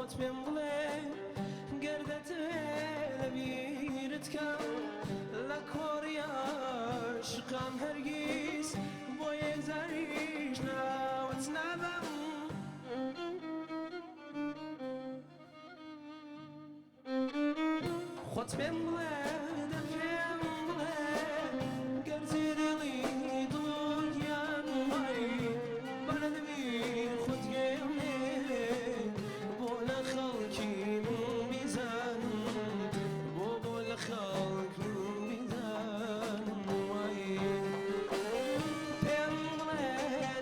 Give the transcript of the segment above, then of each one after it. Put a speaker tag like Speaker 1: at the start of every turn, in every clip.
Speaker 1: خۆت پێم بڵێ گەر دەتەوێ لە بیرت کەم لە کۆڕی عاشقان هەرگیز بۆ یەکجاریش ناوت نابەم. خۆت پێم بڵێ دە پێم بڵێ گەر جێ دێڵی دڵ و گیان وای با لە دەمی خۆت گوێم لێ بێ بۆ لە خەڵکی من بیزانم بۆ بۆ لە خەڵک من بیزانم وای پێم بڵێ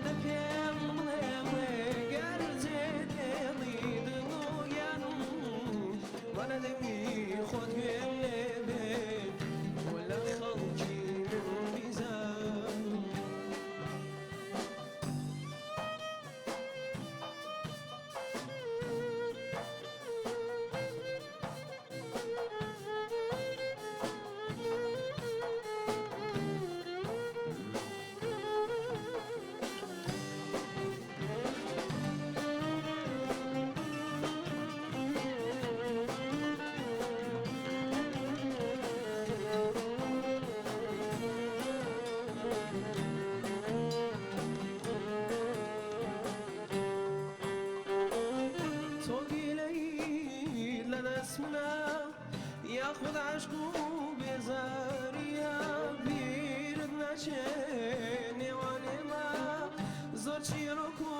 Speaker 1: دە پێم بڵێ بڵێ گەر جێ دێڵی دڵ و گیانم با لە دەمی خۆت گوێم لێ بێ بۆ لە خەڵکی من بیزانم. تۆ گیلەیت لە دەست منە یاخود عەشق و بێزاریە بیرت نەچێ نێوان ئێمە زۆر چیرۆک و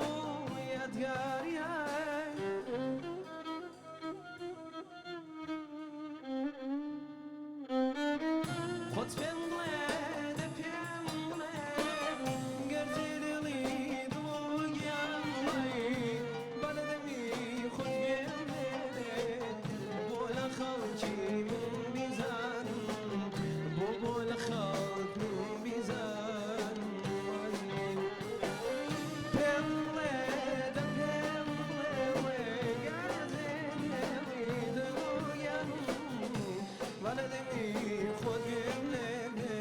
Speaker 1: یادگاریە. خۆت پێم بڵێ دە پێم بڵێ گەر جێ دێڵی دڵ و گیان وای با لە دەمی خۆت گوێم لێ بێ بۆ لە خەڵکی من بیزانم بۆ بۆ لە خەڵک من بیزانم وای پێم بڵێ دە پێم بڵێ بڵێ گەر جێ دێڵی دڵ و گیانم با لە دەمی خۆت گوێم لێ بێ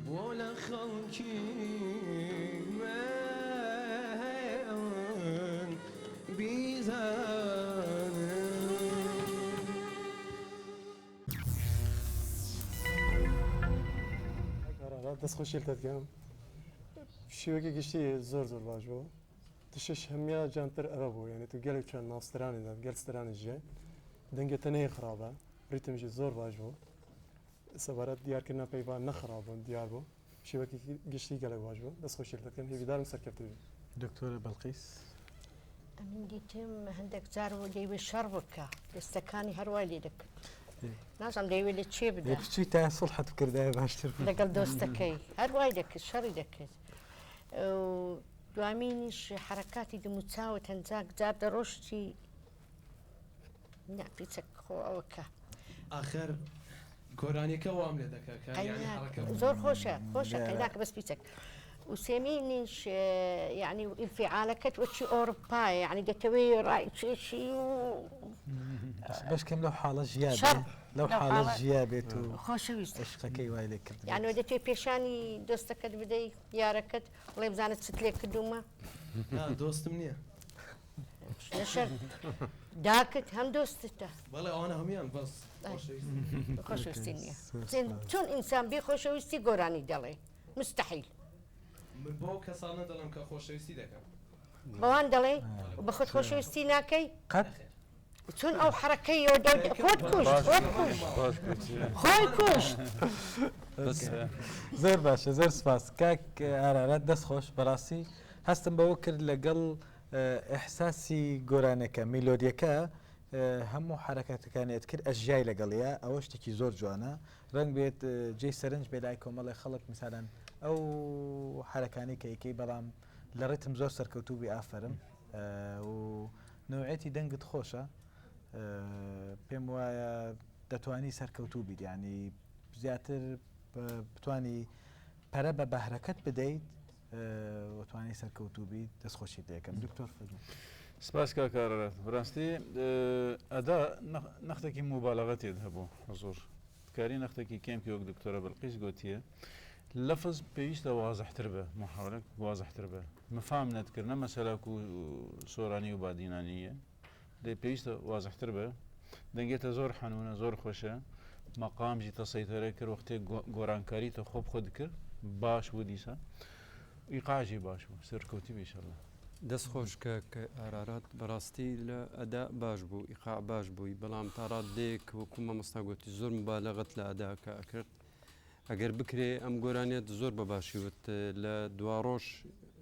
Speaker 1: بۆ لە خەڵکی من بیزانم.
Speaker 2: دەست خۆشی لێت دەکەم شێوەکی گشتی زۆر زۆر باش بوو تشش هەمیا جانتر ئەوە بوو یعنی تو گەلێک چوان ناو سترانی داد گەل سترانی ژێ دەنگە تەنەی خراپە ریتمژی زۆر باش بوو سەبارەت دیارکردنا پەیڤا نەخراپ بوون دیار بوو شێوەکی گشتی گەلێک باش بوو دەست خۆشی لێت دەکەم هیویدارم سەرکەفتوو بی.
Speaker 3: دکتۆرە بەلقیس.
Speaker 4: ئەمن دیتم هەندێک جار و دەیوێ شەڕ بکە دەستەکانی هەروای لێ دەکرد نازانم دەیوێ لە چێ بدا
Speaker 3: بچووی تا سڵحت بکردایە باشتر بوو.
Speaker 4: لەگەڵ دۆستەکەی هەروای دەکرد شەڕی دەکرد و دوامینیش حرەکاتی دموچاوت هەنجاک جار دەڕۆشتی نا پیچەک خۆ ئەوەکە.
Speaker 1: ئاخر گۆرانیەکە وام لێ دەکا کە یانی حەڕەکە بکەم.
Speaker 4: زۆر خۆشە خۆشە قەیناکە بەس پیچەک و سێمینیش یعنی ئینفعالەکەت وەکی ئۆروپایە یعنی دەتەوێ ڕای کێشی و
Speaker 3: بەشکەم لەو حاڵە ژیا بێ لەو حاڵە ژیا بێت و
Speaker 4: خۆشەویست
Speaker 3: عشقەکەی وای لێ کرد
Speaker 4: یعنی دەتەوێ پێشانی دۆستەکەت بدەی یارەکەت بڵێ بزانە چت لێ کردوومە.
Speaker 1: نا دۆستم نییە.
Speaker 4: داکت هەم دۆستتە.
Speaker 1: بەڵێ ئەوانە هەموویان بەس
Speaker 4: خۆشەویستی نییە. چۆن ئینسان بێ خۆشەویستی گۆرانی دەڵێ مستحیل.
Speaker 1: من بەو کەسانە دەڵێم کە خۆشەویستی دەکەم.
Speaker 4: بەوان دەڵێ بە خۆت خۆشەویستی ناکەی؟
Speaker 3: قەت.
Speaker 4: چۆن ئەو حەرەکەی خۆت کوشت خۆت کوشت خۆی کوشت.
Speaker 3: زۆر باشە زۆر سپاس کاک ئارارات دەست خۆش بەڕاستی هەستم بەوە کرد لەگەڵ ئیحساسی گۆرانیەکە میلۆدیەکە هەموو حەرەکاتەکانی ئەتکرد ئەژیای لەگەڵیا ئەوە شتێکی زۆر جوانە ڕەنگ بێت جێی سەرنج بێ لای کۆمەڵێ خەڵک مثالەن ئەو حەرەکانی کە ئەیکەی بەڵام لە ڕیتم زۆر سەرکەوتوو بی ئافەرم و نەوعێتی دەنگت خۆشە پێم وایە دەتوانی سەرکەوتوو بیت یعنی زیاتر بتانی پەرە بە بەهرەکەت بدەیت وتوانی سەرکەوتوو بیت دەست خۆشیت لێکەم دکتۆر فەرموو.
Speaker 5: سپاس کاک ئارارات بەراستی ئەدا نەختێکی موبالەغە تێد هەبوو حزور کاری نەختێکی کێم کی وەک دکتۆرە بلقیس گۆتیە. لەفز پێویستە وازحتر بێ، محاولە وازحتر بێ. من فام نەدکرد نە مەسەلا کو سۆرانی و بادینانییە، لێ پێویستە وازحتر بێ. دەنگێتە زۆر حەنوونە، زۆر خۆشە. مەقام ژی تە سەیتەرە کرد وەختێ گۆرانکاری تە خۆ بخۆ دکرد باش بوو دیسان. ئیقاع ژی باش بوو. سەرکەوتی بی ئیشەڵا.
Speaker 6: دەست خۆش کاک ئارارات بەڕاستی لە ئەدا باش بوو ئیقاع باش بووی بەڵام تا ڕاددەیەک وەکو مامۆستا گۆتی زۆر مبالەغەت لە ئەداکە ئەکرد ئەگەر بکرێ ئەم گۆرانیەت زۆر بە باشی وت لە دواڕۆژ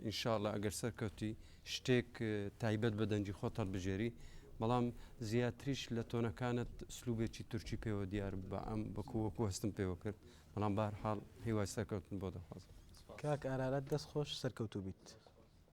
Speaker 6: ان شاء اللە ئەگەر سەرکەوتی شتێک تایبەت بە دەنگی خۆت هەڵبژێری بەڵام زیاتریش لە تۆنەکانت سلوبێکی تورکی پێوە دیار بە ئەم بەکو وەکو هەستم پێوە کرد بەڵام بەهەرحاڵ هیوای سەرکەوتن بۆ دەخوازم.
Speaker 3: کاک ئارارات دەست خۆش سەرکەوتوو بیت.